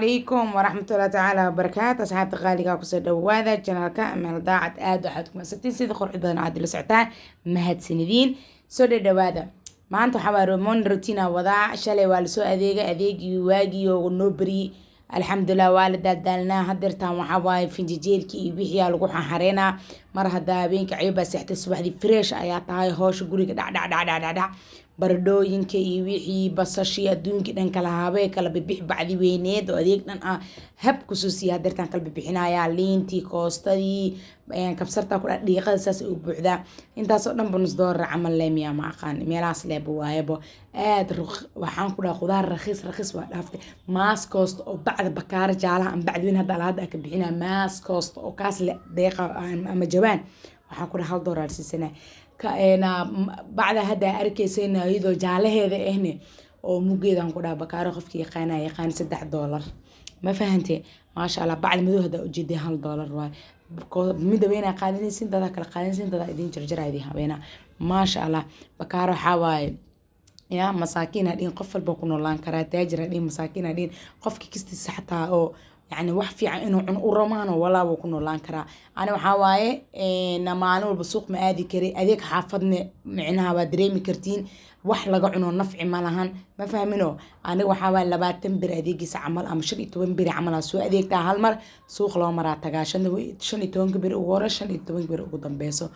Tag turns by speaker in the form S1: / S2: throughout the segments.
S1: Calaykum waraxmatullahi tacaala wabarakaatu. Asxaabta qaaligaa, kusoo dhawaada channelka Meel Daacad. Aad waxaad ku mahadsantiin sida quruxda badan aad ila socotaan. Mahadsanidin, soo dhadhawaada. Maanta waxaa waa morning routine wadaa. Shalay waa lasoo adeegay, adeegii waagii oo noo beriyey, alxamdulilah, waa la daaldaalnaa. Hadeertaan waxaa waaye finjijeerkii iyo wixii aa lagu xaxareynaa. Mar haddaa habeenka cayobaa seextay, subaxdii fresh ayaa tahay. Howsha guriga dhac dhac dhac dhac dhac dhac, baradhooyinka iyo wixii, basashii, adduunkii dhan kala habee, kala bibix. Bacdi weyneed oo adeeg dhan ah hab kusoo siiya. Hadeertaan kala bibixinayaa liintii, koostadii, kabsarta ku dha dhiiqada, saas u buuxdaa. Intaasoo dhan ba nus doolar camal leemiya, ma aqaan meelahaas leeba waayabo. Aad waxaan ku dhaha khudaar rakhiis rakhiis waa dhaaftay. Maas koosta oo bacda bakaara jaalaha ama bacdi weyn hadda hadda ka bixinaya, maas koosta oo kaas le deeqa ama jawaan, waxaan ku dhaha $1 siisanaa. Bacda hadda arkaysayna iyadoo jaalaheeda ahne oo mugeedaan ku dhaha bakaaro, qofki yaqaana yaqaan, $3. Ma fahante? Maasha Allah. Bacda madow haddaa ujeeday $1 waay. Mida weynaa qaadanaysin, dadaa kala qaadanaysin, dadaa idin jarjara, idin habeena. Maasha Allah. Bakaaro waxaa waaye ya masaakiin ha dhihin, qof walba ku noolaan karaa. Taajir ha dhihin, masaakiin ha dhihin, qofki kastiisa xataa oo yacni wax fiican inuu cuno u ramaano, walaa wuu ku noolaan karaa. Ani waxaa waaye maalin walba suuq ma aadi kari, adeeg xaafadne micnaha waa dareemi kartiin, wax laga cuno nafci ma lahan. Ma fahmino? Aniga waxaa waaye 20 beri adeegiisa camal ama 15 beri camal aa soo adeegtaa. Hal mar suuq loo maraa tagaa, 15-ka beri ugu hore, 15-ka beri ugu dambeyso.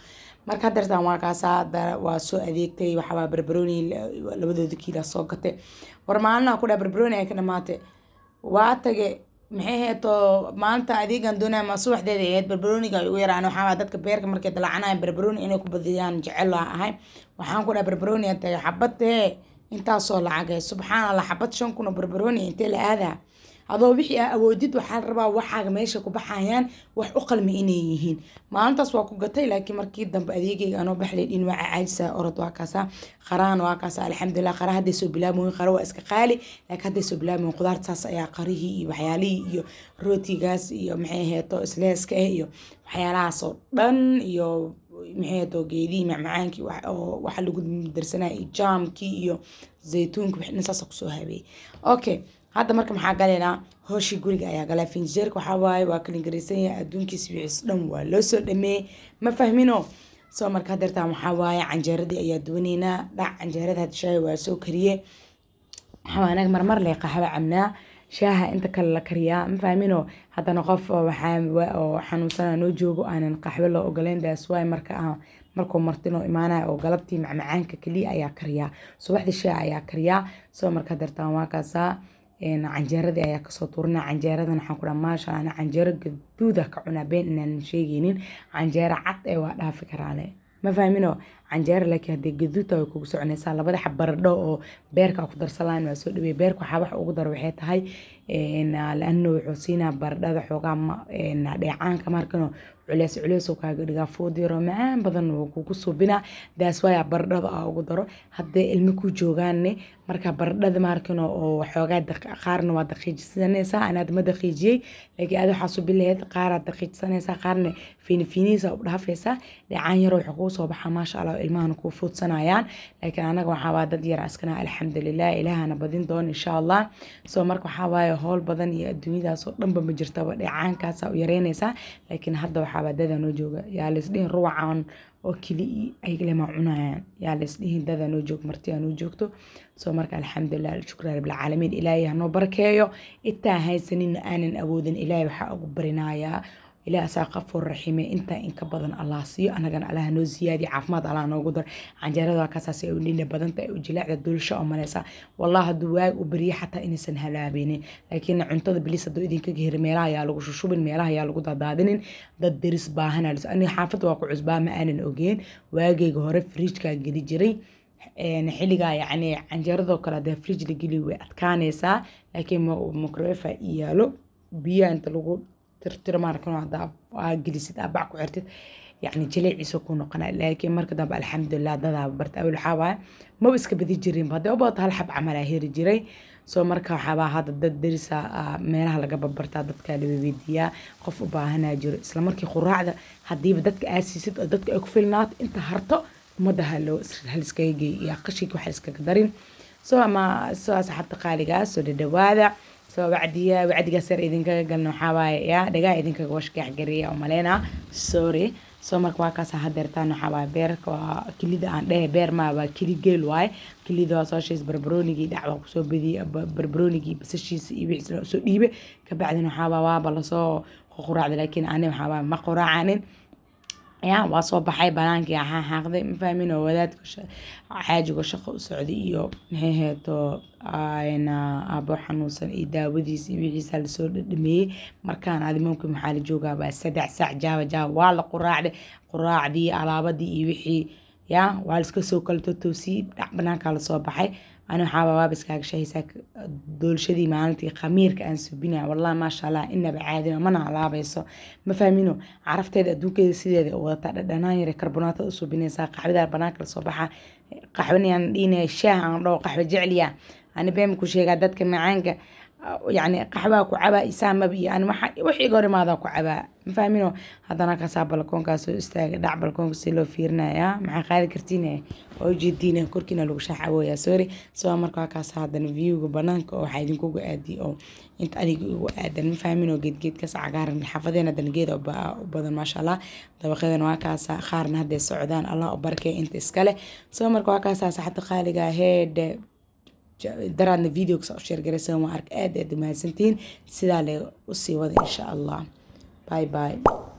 S1: Marka hadeertaan waa kaasaa, waa soo adeegtay. Waxaa waa barbarooni labadooda kiila soo gatay. War maalinaha ku dhaha barbarooni ay ka dhamaatay, waa tage. Maxay heeto maanta adeegan doonaya ma subaxdeeda ahayd, barbarooniga ay ugu yaraan. Waxaa waa dadka beerka markay dalacanayaan barbarooni inay ku badiyaan jecel ahay. Waxaan ku dhaha barbarooni tagay, xabadee intaasoo lacag. Subxaan Allah, xabad 5,000 oo barbarooni intee la aadaa? Adoo wixii aa awoodid, waxaa la rabaa waxaaga meesha ku baxayaan wax u qalmi inay yihiin. Maalintaas waa ku gatay, laakiin markii dambe adeegayga anoo baxlay dhin waa caajisa. Orod, waa kaasa qaraan, waa kaasa. Alxamdulilah, qara hadday soo bilaabmoyin. Qara waa iska qaali, laakiin hadday soo bilaabmoyin qudaarta saas ayaa qarihii iyo waxyaalihii iyo rootigaas iyo maxay aheeto isleeska ah iyo waxyaalahaas oo dhan iyo maxay aheeto geedihii macmacaankii oo waxa lagu darsanaya iyo jaamkii iyo zaytuunka, wixii dhan saas kusoo habeeyey. Okay, hadda marka maxaa galaynaa? Hooshii guriga ayaa galaa. Finjeerka waxaa waaye waa kala garaysan yahay, adduunkiisa wixiis dhan waa loo soo dhameeyey. Ma fahmino? Soo marka hadeertaan waxaa waaye canjeeradii ayaa duwanaynaa. Dhac canjeerada hadda shaahi waa soo kariye. Waxaa anaga marmar lee qaxwo cabnaa, shaaha inta kale la kariyaa. Ma fahmino? Haddana qof waxaa oo xanuunsana noo joogo, aanan qaxwo loo ogoleyn. That's why marka aan markuu martino imaanaya oo galabtii macmacaanka kaliya ayaa kariyaa, subaxdii shaah ayaa kariyaa. Soo marka hadeertaan waa kaasaa, canjeeradii ayaa kasoo tuurinaa. Canjeeradan waxaan ku dhaha maasha Allah, canjeero gaduuda ka cunaa, been inaanan sheegaynin. Canjeero cad ee waa dhaafi karaale. Ma fahmino? Canjeero laakiin haddii gaduud tahay way kugu soconaysaa. Labada xab baradho oo beerka ku darsalaan waa soo dhaweey. Beerka waxaa wax ugu daro waxay tahay laano wuxuu siinaa baradhada xoogaa dheecaanka, markano culeys culeys oo kaaga dhigaa, food yaro macaan badan wuu kugu suubinaa. That's why baradhada aa ugu daro. Hadday ilmo ku joogaanne, marka baradhada markano oo xoogaa qaarna waa daqiijisanaysaa. Anaad ma daqiijiyey, laakiin aad waxaa suubin lahayd qaaraad daqiijisanaysaa, qaarna fiini fiinihiisa u dhaafaysaa. Dheecaan yaro wuxuu kugu soo baxaa, maasha Allah, ilmahana kuu fuudsanayaan. Laakiin anaga waxaa waa dad yar askana, alxamdulilah, ilaahana badin doon insha Allah. So marka waxaa waaye howl badan iyo adduunyadaas oo dhanba ma jirtaba, dheecaankaasaa u yareynaysaa. Laakiin hadda waxaa waa dadaa noo jooga, yaa laisdhihin ruwacan oo keli ayaga lema cunayaan, yaa laisdhihin dadaa noo joog, marti aa noo joogto. So marka alxamdulilah, shukran rabbilcaalamiin, ilaahay hanoo barakeeyo. Intaa haysanin aanan awoodin, ilaahay waxaa ugu barinayaa, ilaah asaa qafuur raxiime, intaa in ka badan Allah siiyo, anagana Allah noo siyaadiyo, caafimaad Allah noogu dar. Canjeerada waa kaasaas ay u dhina badanta, ay u jilaacda dulsha oo maleysa. Wallah, hadduu waag u beriye xataa inaysan halaabeynin. Laakiin cuntada bilis hadduu idinkaga heri, meelaha ayaa lagu shushubin, meelaha ayaa lagu daadaadinin. Dad deris baahan aniga xaafadda waa ku cusbaa, ma aanan ogeen. Waagayga hore fridgekaa geli jiray xilligaa, yacni canjeeradoo kale hadee fridge la geliyo way adkaanaysaa, laakiin microwave ii yaalo, biyaha inta lagu tirtiro maarkan haddaa aa gelisid, aa bac ku xirtid, yacni jileeciisa ku noqonaya. Laakiin marka dambe alxamdulilah, dadaa barta. Awal waxaa waaye maba iska badi jirin, haddii u badato hal xab camal aa heri jiray. Soo marka waxaabaa hadda dad derisa meelaha laga babartaa, dadkaa la weydiiyaa, qof u baahanaa jiro. Isla markii quraacda haddiiba dadka aa siisid oo dadka ay ku filnaato, inta harto ummadda haloo haliskaga geey iyo qashinka waxa iskaga darin. Soo ama soo asxaabta qaaligaa, soo dhadhawaada. Soo wacdiya wacdigaas yar idinkaga galna, waxaa waaye yaa dhagaa idinkaga washgax gareeya oo maleynaa, sorry. Soo marka waa kaas. Hadeertaan waxaa waaye beerka, waa kilida aan dhehe, beer maa, waa kili geel waaye. Kilida waa soo shiis, barbaroonigii dhac waa kusoo badiyey, barbaroonigii, basashiisa iyo wixiisa soo dhiibay. Kabacdina waxaa waa waaba lasoo quraacday, laakiin ani waxaa waaye ma quraacanin. Ya waa soo baxay, banaankii axaa xaaqday, ma fahmin oo wadaadka xaajiga shaqo u socday iyo maxay ahayd aabo xanuunsan iyo daawadiisa iyo wixiisa lasoo dhadhameeyey. Markaan adi mumkin waxaa la joogaa waa 3 saac jaaba jaaba. Waa la quraacday, quraacdii, alaabadii iyo wixii ya waa la iska soo kala totoosiyey, dhac banaankaa lasoo baxay. Ani waxaaba waaba iskaaga shahaysaa doolshadii maalintii khamiirka aan subinaya. Wallahi maasha Allah, inaba caadina mana halaabayso, ma fahmino. Carafteeda adduunkeeda sideeda u wadataa, dhadhanaan yare karbonaatada u subinaysaa. Qaxwada banaanka lasoo baxa, qaxwanayaan dhihinaya, shaah aan dhaho, qaxwo jecliya ani been ku sheegaa dadka macaanka, yacni qaxwaa ku cabaa isaamaba iyo ani waxa wax iga hor imaadaa ku cabaa, ma fahmino. Haddana kaasaa balkoonkaa soo istaagay, dhac balkoonka si loo fiirinayaa, maxaa qaadi kartiin oo ujeediin korkiina lagu shaacawooyaa, sorry. Soo marka waa kaas. Haddana viewga banaanka oo waxaa idinkugu aadiyay oo inta adiga igu aadan, ma fahmino. Geedgeedkaas cagaaran xaafadeena haddana geed u badan, maasha Allah. Dabaqyadana waa kaasa, qaarna hadday socdaan, Allah u barkay inta iskale. Soo marka waa kaasa, saxabta qaaliga heedhe, daraadna videoga soo share garaysan, waan ark, aad aad u mahadsantihiin. Sidaa le usii wada, insha Allah. Bye bye.